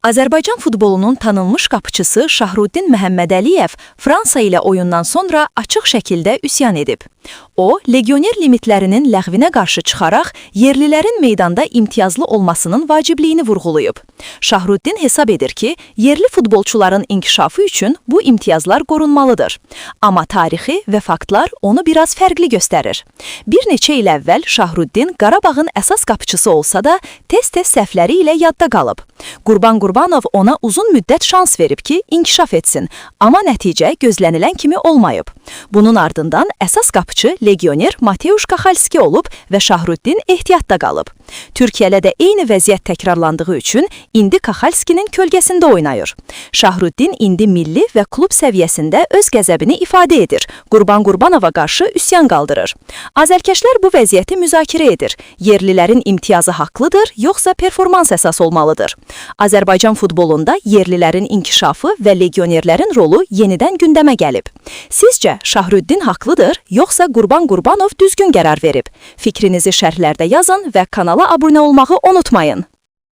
Azərbaycan futbolunun tanınmış qapıçısı Şahruddin Məhəmmədəliyev Fransa ilə oyundan sonra açıq şəkildə üsyan edib. O, legioner limitlərinin ləğvinə qarşı çıxaraq yerlilərin meydanda imtiyazlı olmasının vacibliyini vurğulayıb. Şahruddin hesab edir ki, yerli futbolçuların inkişafı üçün bu imtiyazlar qorunmalıdır. Amma tarixi və faktlar onu biraz fərqli göstərir. Bir neçə il əvvəl Şahruddin Qarabağın əsas qapıçısı olsa da, tez-tez səhvləri ilə yadda qalıb. Qurban Qurbanov ona uzun müddət şans verib ki, inkişaf etsin, amma nəticə gözlənilən kimi olmayıb. Bunun ardından əsas qapıçı legioner Mateusz Kaxalski olub və Şahruddin ehtiyatda qalıb. Türkiyədə də eyni vəziyyət təkrarlandığı üçün indi Kaxalskinin kölgəsində oynayır. Şahruddin indi milli və klub səviyyəsində öz qəzəbini ifadə edir. Qurban Qurbanova qarşı üsyan qaldırır. Azərkeşlər bu vəziyyəti müzakirə edir. Yerlilərin imtiyazı haqlıdır, yoxsa performans əsas olmalıdır? Azərbaycan futbolunda yerlilərin inkişafı və legionerlərin rolu yenidən gündəmə gəlib. Sizcə Şahruddin haqlıdır, yoxsa Qurban Qurbanov düzgün qərar verib? Fikrinizi şərhlərdə yazın və kanala abunə olmağı unutmayın.